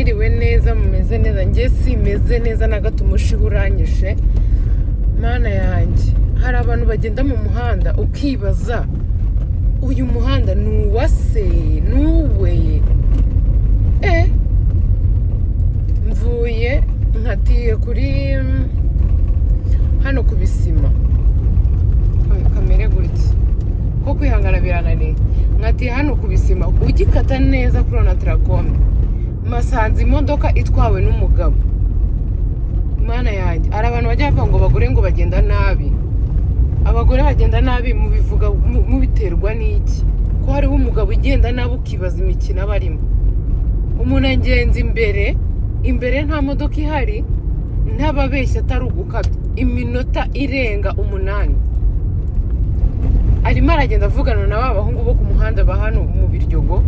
Mwiriwe neza, mumeze neza? Njye simeze neza na gato, umushiha uranyishe. Mana yanjye, hari abantu bagenda mu muhanda ukibaza uyu muhanda ni uwa se, ni uwe? Mvuye nkatiye kuri hano ku bisima, kamere gutya ko kwihangana birananiye. Nkatiye hano ku bisima, ugikata neza kuri Onatracom, masanze imodoka itwawe n'umugabo. Mana yanjye, hari abantu bajya bavuga ngo abagore ngo bagenda nabi. Abagore bagenda nabi mubivuga mubiterwa n'iki? Ko hariho umugabo ugenda nabi ukibaza imikino aba arimo. Umuntu agenza imbere, imbere nta modoka ihari, ntababeshya atari ugukabya, iminota irenga 8 arimo aragenda avugana na ba bahungu bo ku muhanda ba hano mu Biryogo.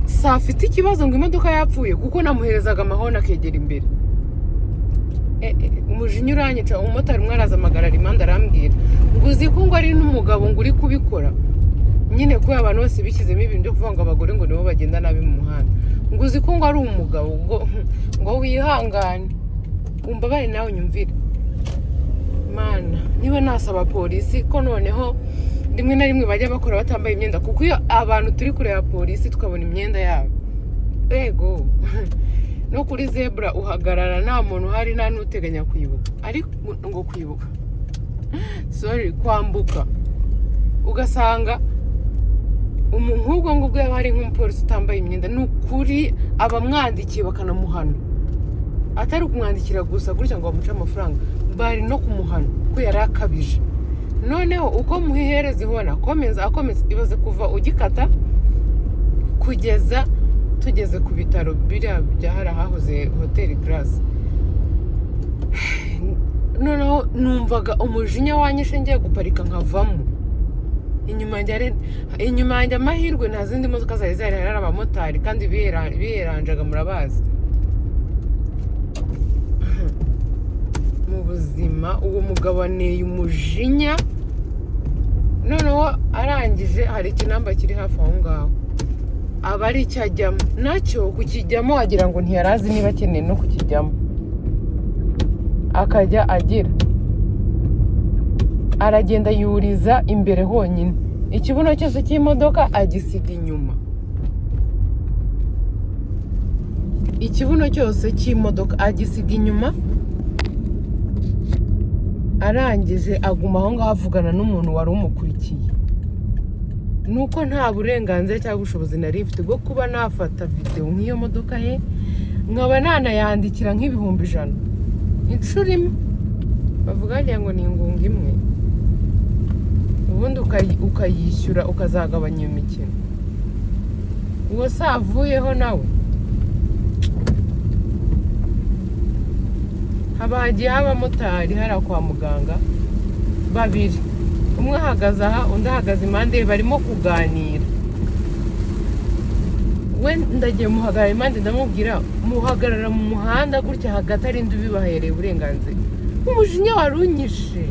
Si afite ikibazo ngo imodoka yapfuye, kuko namuherezaga amahoni akegera imbere. Umujinya uranyica. Umumotari umwe araza amagarara impande, arambwira ngo uzi ko ngo ari n'umugabo ngo uri kubikora nyine, kubera abantu bose bishyizemo ibintu byo kuvuga ngo abagore ngo nibo bagenda nabi mu muhanda, ngo uzi ko ngo ari umugabo, ngo wihangane, umbabare nawe unyumvire. Mana, niba nasaba polisi ko noneho rimwe na rimwe bajya bakora batambaye imyenda, kuko iyo abantu turi kureba polisi tukabona imyenda yabo, ego, no kuri zebra uhagarara nta muntu uhari, nta n'uteganya kwibuka, ariko ngo kwibuka, sorry, kwambuka, ugasanga nk'ubwo ngubwo yaba hari nk'umupolisi utambaye imyenda, ni ukuri abamwandikiye bakanamuhana, atari ukumwandikira gusa gutya ngo bamuce amafaranga, bari no kumuhana ko yari akabije. Noneho uko muhihereza ihona akomeza akomeza, ibaze kuva ugikata kugeza tugeze ku bitaro biriya bya hariya hahoze hoteli Grace. Noneho numvaga umujinya wanyishe, ngiye guparika nkavamo. Inyuma yanjye inyuma yanjye amahirwe nta zindi modoka zari zihari, hari abamotari kandi biyeranjaga, murabazi mu buzima. Uwo mugabo aneye umujinya. Noneho arangije, hari ikinamba kiri hafi aho ngaho, aba ari icyo ajyamo nacyo, kukijyamo wagira ngo ntiyari azi niba akeneye no kukijyamo, akajya agira aragenda yuriza imbere honyine, ikibuno cyose cy'imodoka agisiga inyuma, ikibuno cyose cy'imodoka agisiga inyuma. Arangije aguma aho ngaho avugana n'umuntu wari umukurikiye. Nuko nta burenganzira cyangwa ubushobozi nari mfite bwo kuba nafata videwo nk'iyo modoka ye, nkaba nanayandikira nk'ibihumbi 100 inshuro imwe, bavuga wagira ngo ni ingunga imwe, ubundi ukayishyura ukazagabanya iyo mikino. Uwo se avuyeho nawe, haba hagiye abamotari hariya kwa muganga babiri, umwe ahagaze aha, undi ahagaze impande ye, barimo kuganira. We ndagiye muhagarara impande, ndamubwira muhagarara mu muhanda gutya hagati, ari undi ubibahereye uburenganzira? Umujinya wari unyishe.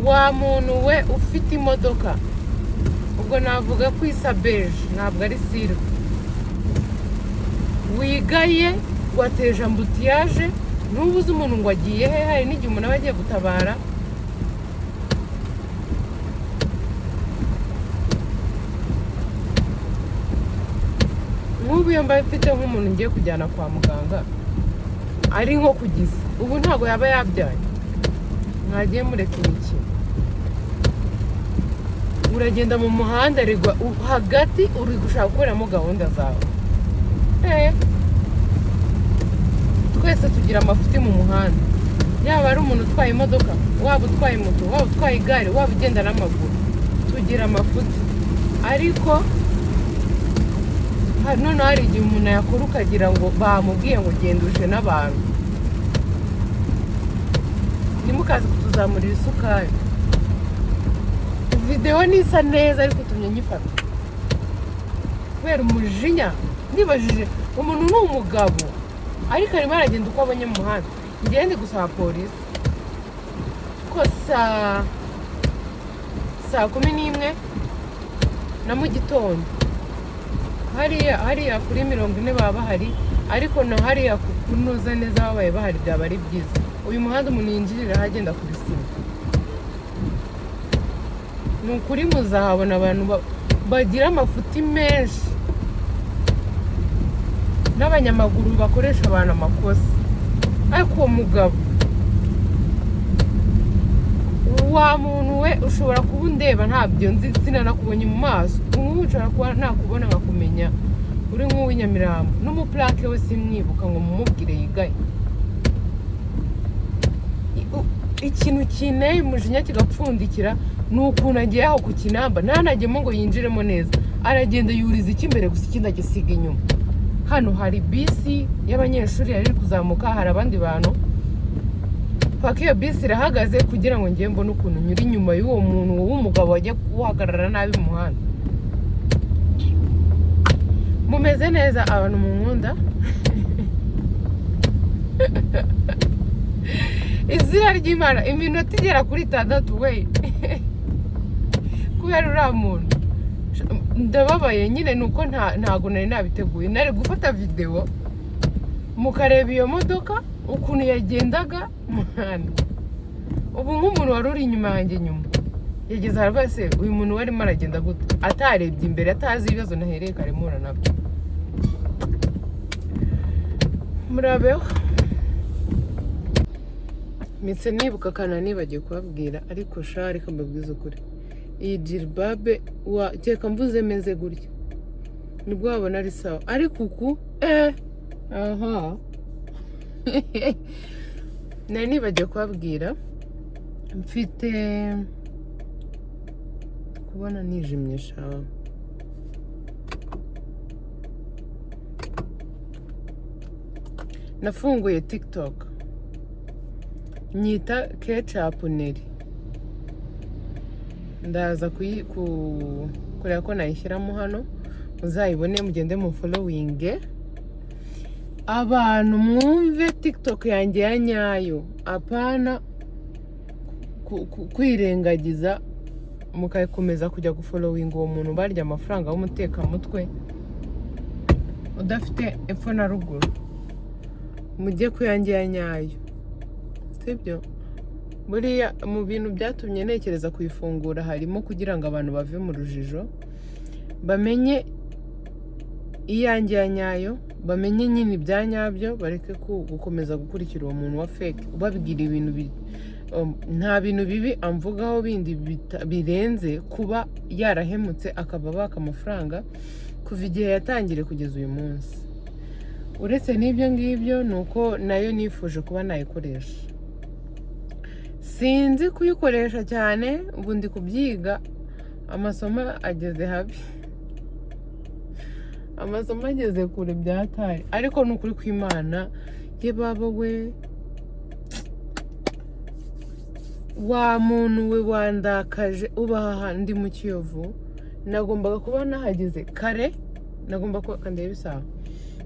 Wa muntu we ufite imodoka, ubwo navuga ko isa beje, ntabwo ari silver, wigaye wateje embouteillage, ntubuze umuntu ngo agiye he? Hari n'igihe umuntu aba agiye gutabara. Nk'ubu iyo mba mfite nk'umuntu ngiye kujyana kwa muganga ari nko kugiza, ubu ntabwo yaba yabyaye. Mwagiye mureka imikino. Uragenda mu muhanda regwa hagati, uri gushaka gukoreramo gahunda zawe. Twese tugira amafuti mu muhanda, yaba ari umuntu utwaye imodoka, waba utwaye moto, waba utwaye igare, waba ugenda n'amaguru, tugira amafuti. Ariko noneho hari igihe umuntu yakora ukagira ngo bamubwiye ngo genda uje n'abantu. Ntimukaze kutuzamurira isukari. Videwo nisa neza, ariko utumye nyifata kubera umujinya. Nibajije umuntu ni umugabo, ariko arimo aragenda uko abonye mu muhanda. Ngewe ndi gusaba polisi ko saa 11 na mu gitondo. Hariya hariya kuri 40 baba bahari, ariko na hariya ku kunoza neza babaye bahari byaba ari byiza. Uyu muhanda umuntu yinjirira agenda ku bisima, ni ukuri muzahabona abantu bagira amafuti menshi n'abanyamaguru bakoresha abantu amakosa. Ariko uwo mugabo, wa muntu we, ushobora kuba undeba ntabyo nzi, sinanakubonye mu maso. Ubu nshobora kuba nakubona nkakumenya uri nk'uw'inyamirambo, n'umupurake we simwibuka ngo mumubwire yigaye. Ikintu kinteye umujinya kigapfundikira ni ukuntu agiye aho ku kinamba ntanagemo ngo yinjiremo neza, aragenda yuriza icy'imbere gusa, ikindi agisiga inyuma. Hano hari bisi y'abanyeshuri yari iri kuzamuka, hari abandi bantu paka iyo bisi irahagaze kugira ngo njye mbone ukuntu nyura inyuma y'uwo muntu w'umugabo wajya guhagarara nabi mu muhanda. Mumeze neza abantu mu nkunda? Izina ry'Imana, iminota igera kuri 6 we, kubera uriya muntu ndababaye nyine. Ni uko ntago nari nabiteguye, nari gufata videwo mukareba iyo modoka ukuntu yagendaga muhanda. Ubu nk'umuntu wari uri inyuma yanjye nyuma yageze aravuga: "Se uyu muntu warimo aragenda gute?" Atarebye imbere, atazi ibibazo nahereye kare mpura nabyo. Murabeho. Mpise nibuka akana nibagiwe kubabwira, ariko sha reka mbabwize ukuri, iyi jiribabe wa kereka mvuze meze gutya nibwo wabona ari sawa, ariko uku aha nari nibagiwe kubabwira. Mfite kubona nijimye sha. Nafunguye TikTok nyita Kecapu Neri, ndaza kureba ko nayishyiramo hano muzayibone, mugende mu following abantu mwumve TikTok yanjye ya nyayo, apana kwirengagiza mugakomeza kujya gufollowinga uwo muntu barya amafaranga w'umutekamutwe udafite epfo na ruguru. Mujye ku yanjye ya nyayo, sibyo? Buriya mu bintu byatumye ntekereza kuyifungura harimo kugira ngo abantu bave mu rujijo, bamenye iyanjye ya nyayo, bamenye nyine ibya nyabyo, bareke gukomeza gukurikira uwo muntu wa fake ubabwira ibintu nta bintu bibi amvugaho bindi birenze kuba yarahemutse akaba baka amafaranga kuva igihe yatangiriye kugeza uyu munsi. Uretse n'ibyo ngibyo, ni uko nayo nifuje kuba nayikoresha. Sinzi kuyikoresha cyane, ubu ndi kubyiga, amasomo ageze habi, amasomo ageze kure byataye, ariko ni ukuri kw'Imana ye baba we, wa muntu we wandakaje. Uba aha ndi mu Kiyovu, nagombaga kuba nahageze kare, nagomba kuba kandeba isaha,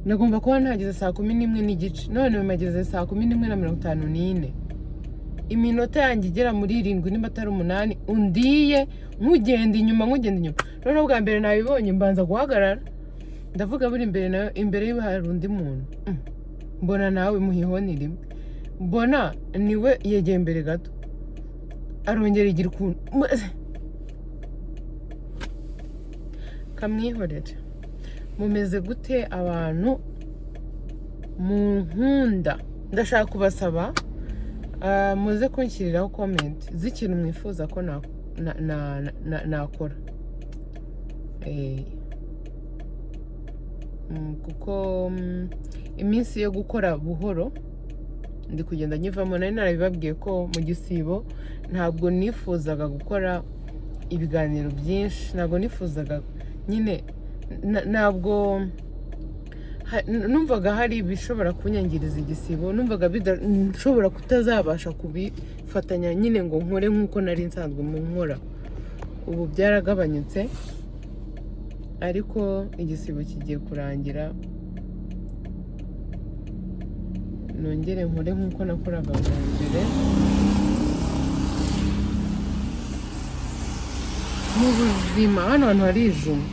nagomba kuba nahageze saa 11:30, none mpageze saa 11:54. Iminota yanjye igera muri 7 nimba atari 8 undiye nkugenda inyuma, nkugenda inyuma. Noneho bwa mbere nabibonye mbanza guhagarara, ndavuga buri imbere nawe, imbere yiwe hari undi muntu. Mbona nawe muhihoni rimwe, mbona niwe yegeye imbere gato, arongera igira ukuntu kamwihorere. Mumeze gute abantu mu nkunda? Ndashaka kubasaba muze kunshyiriraho comment z'ikintu mwifuza ko nakora. Kuko iminsi yo gukora buhoro ndi kugenda nyivamo. Nari narabibabwiye ko mu gisibo ntabwo nifuzaga gukora ibiganiro byinshi, ntabwo nifuzaga nyine ntabwo numvaga hari ibishobora kunyangiriza igisibo, numvaga nshobora kutazabasha kubifatanya nyine ngo nkore nk'uko nari nsanzwe mu nkora. Ubu byaragabanyutse, ariko igisibo kigiye kurangira nongere nkore nk'uko nakoraga bwa mbere. Mu buzima hano hantu harijimye.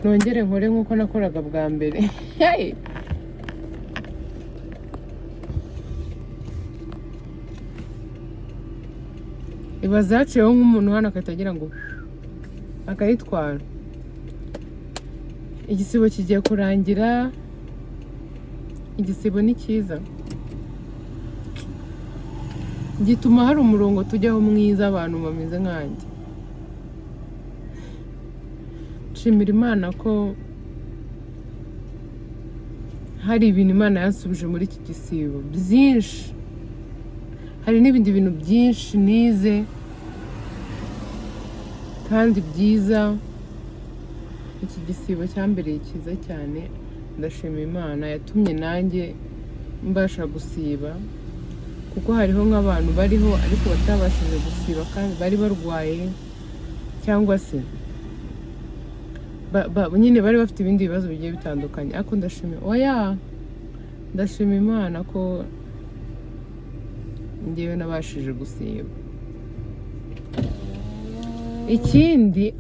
Nongere nkore nk'uko nakoraga bwa mbere. Hey! Ibaze haciyeho nk'umuntu hano agahita agira ngo akayitwara. Igisibo kigiye kurangira. Igisibo ni cyiza, gituma hari umurongo tujyaho mwiza, abantu bameze nkanjye. Nshimira Imana ko hari ibintu Imana yansubije muri iki gisibo byinshi. Hari n'ibindi bintu byinshi nize kandi byiza. Iki gisibo cyambereye cyiza cyane. Ndashima Imana yatumye nanjye mbasha gusiba, kuko hariho nk'abantu bariho ariko batabashije gusiba kandi bari barwaye, cyangwa se nyine bari bafite ibindi bibazo bigiye bitandukanye. Ariko ndashima, oya, ndashima Imana ko njyewe nabashije gusiba. Ikindi,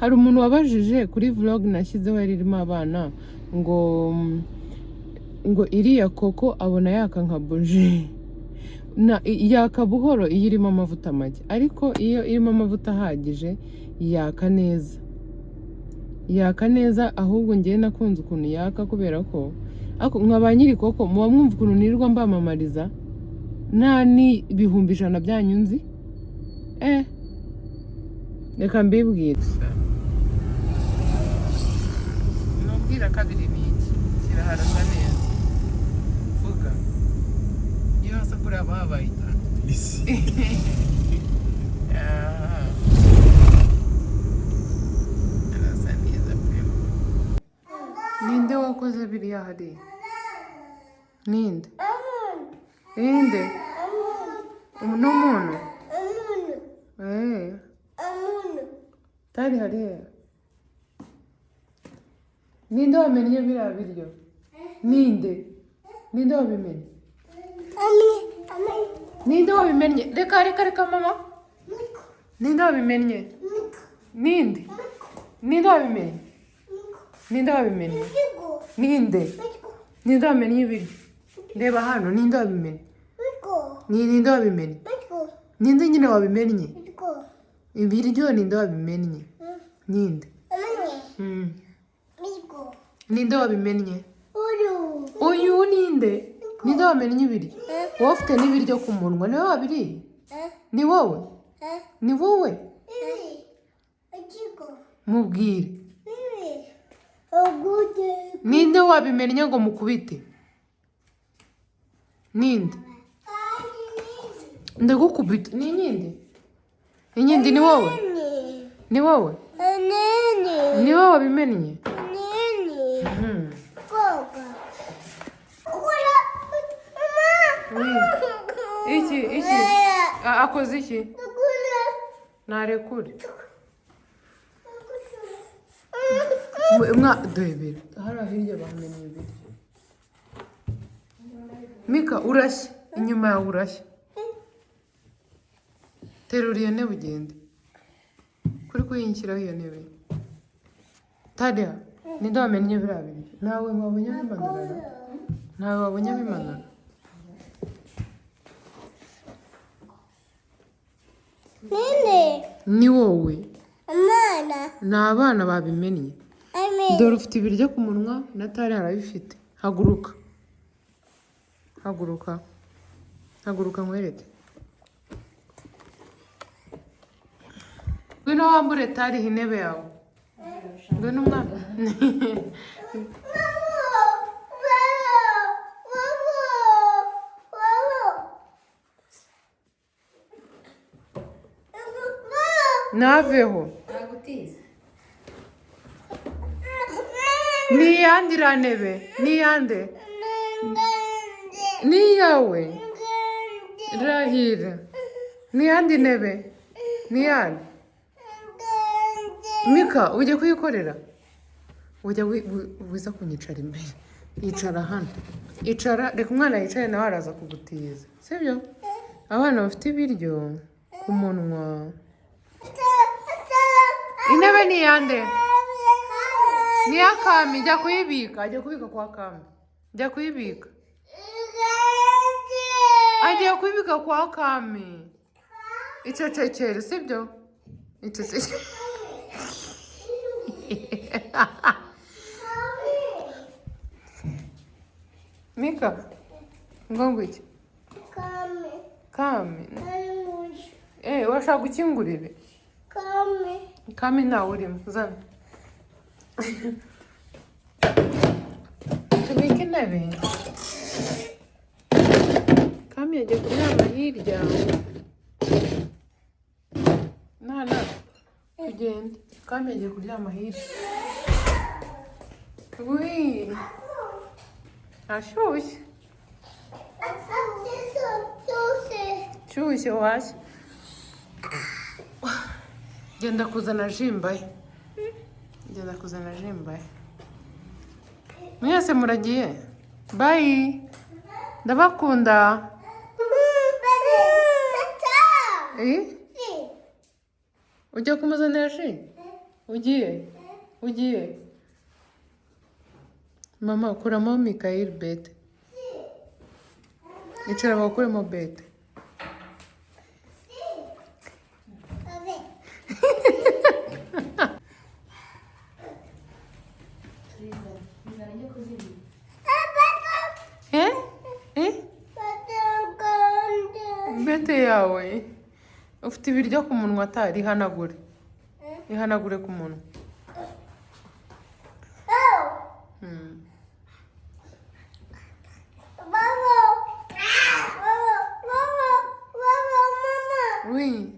hari umuntu wabajije kuri vlog nashyizeho yari irimo abana ngo iriya koko abona yaka nka buji na yaka buhoro iyo irimo amavuta make, ariko iyo irimo amavuta ahagije yaka neza, yaka neza. Ahubwo ngewe nakunze ukuntu yaka, kubera ko ariko nka ba nyiri koko muba mwumva ukuntu nirirwa mbamamariza, nta n'100,000 byanyu nzi. Reka mbibwire. Nubwira kabiri ni iki kiraharasa neza. Vuga iyo hasa kuri aba habaye. Isi. Aha. Arasa neza pe. Ninde wakoze biriya hariya? Ninde? Ninde? Ni umuntu? Eh. Tari hariya. Ninde wamennye biriya biryo? Ninde? Ninde wabimennye? Ninde wabimennye? Reka, reka, reka, mama. Ninde wabimennye? Ninde? Ninde wabimennye? Ninde wabimennye? Ninde? Ninde wamennye ibiryo? Reba hano, ninde wabimennye? Ni ninde wabimennye? Ninde nyine wabimennye? Ibiryo ninde wabimennye? Ninde? Ninde wabimennye? Uyu ninde? Ninde wamennye ibiryo? Wowe ufite n'ibiryo ku munwa, niwe wabiriye? Ni wowe? Ni wowe? Mubwire. Ninde wabimennye ngo mukubite? Ninde? Ndagukubita. Ni ninde? Inyindi ni wowe? Ni wowe? Ni wowe wabimennye? Iki iki akoze iki? Narekure. Mwa dore hariya hirya bamennye ibiryo. Mika, urashya inyuma yawe, urashya. Terura iyo ntebe ugende. Kuri kuyinshyiraho iyo ntebe. Tariya, ninde wamennye biriya biryo? Ntawe wabonye abimanura? Ntawe wabonye abimanura? Ni wowe? Ni abana babimennye. Dore ufite ibiryo ku munwa na Tari arabifite. Haguruka, haguruka, haguruka nkwereke. Ngwino wambure Tari intebe yawe. Ngwino umwana. Naveho. Ni iyande iriya ntebe? Ni iyande? Ni iyawe? Rahira. Ni iyande intebe? Ni iyande? Mika, ujya kuyikorera? Ujya wiza kunyicara imbere. Icara hano. Icara, reka umwana yicare nawe araza kugutiza. Sibyo? Abana bafite ibiryo ku munwa. Intebe ni iyande? Ni iya Kami, jya kuyibika. Ajya kubika kwa Kami, jya kuyibika. Agiye kubika kwa Kami. Icecekere, sibyo? Icecekere. Mika, ngo iki? Kami. Kami. Urashaka gukingurire? Kami. Kami ntawe urimo, zana. Tubike intebe. Kami yagiye kuryama hirya. Nana, tugende. Kami yagiye kuryama hirya. Wi. Ashyushye. Shyushye washya. Genda kuzana jimbaye. Genda kuzana jimbaye. Mwese muragiye? Bye. Ndabakunda. Eh? Ujya kumuzanira ji? Ugiye? Ugiye? Mama, kuramo Mikayeli bete. Icara bakuremo bete. Eh? Eh? Bete yawe. Ufite ibiryo ku munwa atari, ihanagure. Ihanagure ku munwa. Oui.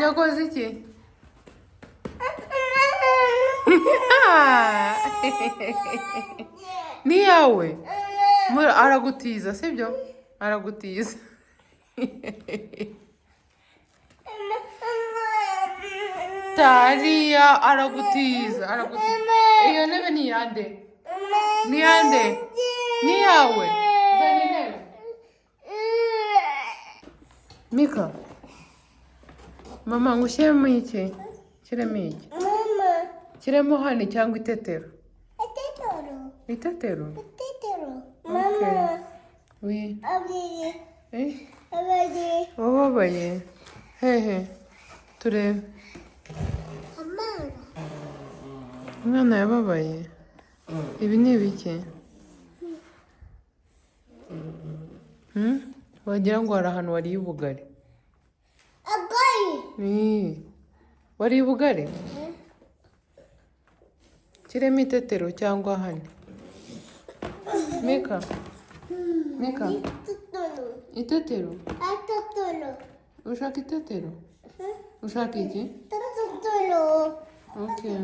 Yakoze iki? Ni yawe. Aragutiza, sibyo? Aragutiza. Tariya aragutiza, aragutiza. Iyo ntebe ni iyande? Ni iyande? Ni iyawe? Zana intebe. Mika. Mama, ngo ushyiremo iki? Shyiremo iki? Mama. Shyiremo hano cyangwa itetero? Itetero. Itetero? Itetero. Mama. Oui. Abiri. Eh? Abiri. Wababaye? Hehe. Turebe. Amara. Umwana yababaye. Ibi ni ibiki? Wagira ngo hari ahantu wariye ubugari. Agayi. Wariye ubugari? Kiremo itetero cyangwa hano. Mika. Mika. Itetero. Itetero? Itetero. Ushaka itetero? Ushaka iki? Itetero. Okay.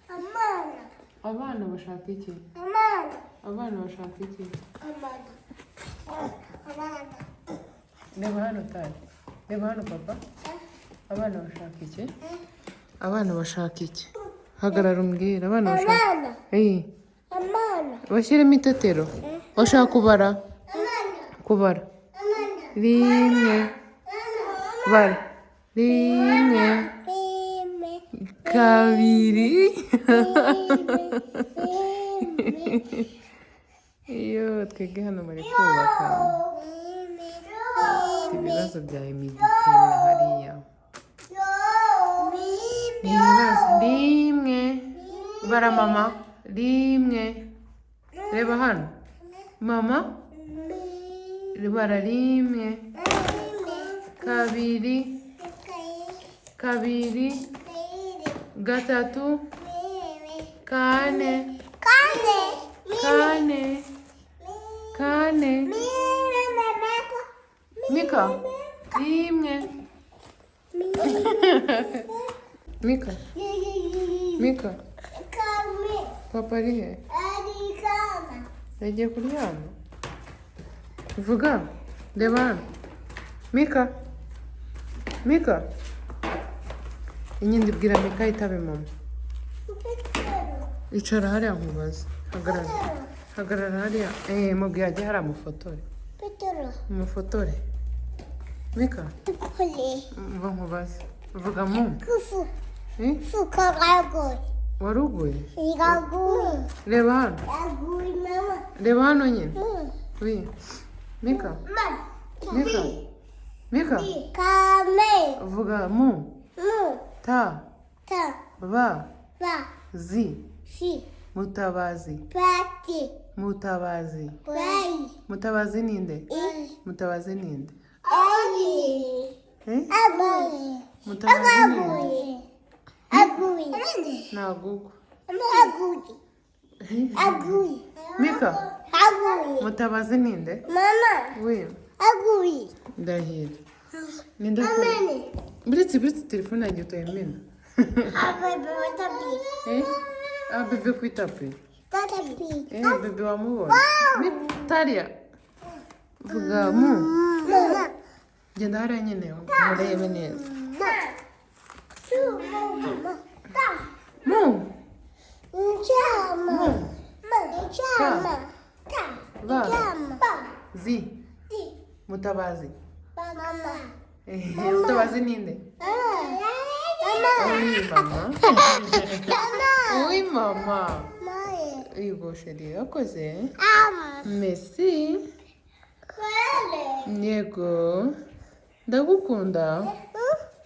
Amara. Abana bashaka iki? Amara. Abana bashaka iki? Amara. Amara. Reba hano tari. Reba hano papa. Abana bashaka iki? Abana bashaka iki? Hagarara umbwire. Abana bashaka. Amara. Eh. Amara. Bashyiremo itetero. Bashaka kubara. Amara. Kubara. Amara. Rimwe. Bara. Rimwe. Rimwe. Kabiri. Rimwe. Iyo twebwe hano bari kubaka. Ibibazo bya humidité na hariya. Ni ibibazo. Rimwe. Bara mama. Rimwe. Reba hano. Mama. Bara rimwe. Kabiri. Kabiri. Gatatu. Kane. Kane. Kane. Mika. Rimwe. Mika. Mika. Papa ari he? Yagiye kuryama. Vuga. Reba hano. Mika. Mika. Inyindi bwira Mika itabe mama. Icara hariya nkubaze. Hagarara. Hagarara hariya. Mubwira ajye hariya amufotore. Umufotore. Mika. Mva nkubaze. Vuga mu. Waruguye? Iraguye. Reba hano. Iraguye mama. Reba hano nyine. Mm. Oui. Mika. Ma. Mika. Mika. Kame. Vuga mu. Mu. Ta. Ta. Ba. Ba. Zi. Si. Mutabazi. Pati. Mutabazi. Bai. Mutabazi ninde? I. Mutabazi ninde? Ayi. Eh? Aguye. Mutabazi ninde? Aguye. Aguye. Nagugwa. Aguye. Aguye. Mika. Aguye. Mutabazi ninde? Mama. Oui. Aguye. Ndahira. Ninde ko? Amene. Buretse telefone yanjye utayimena. Abebe watapi. Eh? Ah, bebe ku itapi. Tatapi. Eh, bebe wamubonye. Talia. Vuga mu. Mama. Genda hariya nyine murebe neza. Ma. Su. Ma. Ta. Mu. Nchama. Mu. Ma. Nchama. Ta. Ba. Nchama. Ba. Zi. Di. Mutabazi. Mama. Eh, mutabazi ninde? Mama. Oui, mama. Mama. Oui, mama. Mama. Yego chérie, wakoze? Ama. Merci. Wele. Yego. Ndagukunda.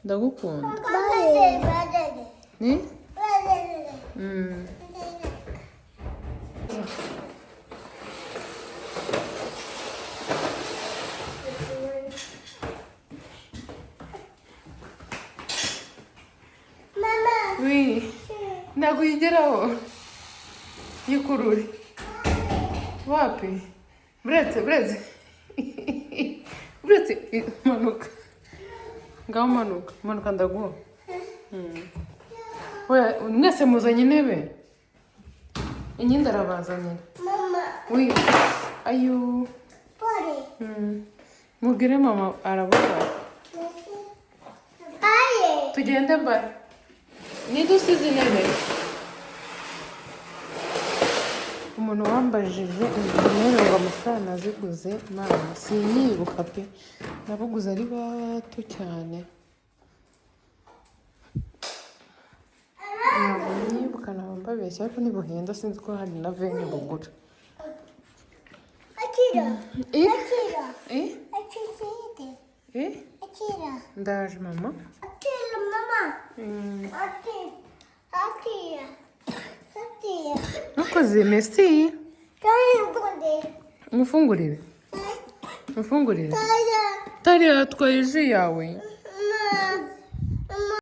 Ndagukunda. Wele. Wele. Ni? Wele. Mm. Mama. Oui. Ntabwo uyigeraho. Yikurure. Wapi? Buretse, buretse. Buretse, manuka. Ngaho manuka. Manuka ndaguha. Mm. Oya, mwese muzanye intebe? Inyindi arabazanira. Mama. Oui. Ayo. Pole. Mm. Mubwire mama arababara. Aye. Tugende mbare. Ninde usize intebe? Umuntu wambajije izi ntebe ngo amafaranga naziguze, mama sinyibuka pe, nabuguze ari bato cyane, ntabwo nyibuka, ntabwo mbabeshya, ariko ntibuhenda, sinzi ko hari na veni bugura. Akira. Eh? Akira. Eh? Akira. Eh? Akira. Ndaje mama. Akira mama. Mm. Akira. Akira. Akira. Ntukoze merci. Kayinkunde. Mufungurire. Mufungurire. Kaya. Tariya atwaye ji yawe. Ma.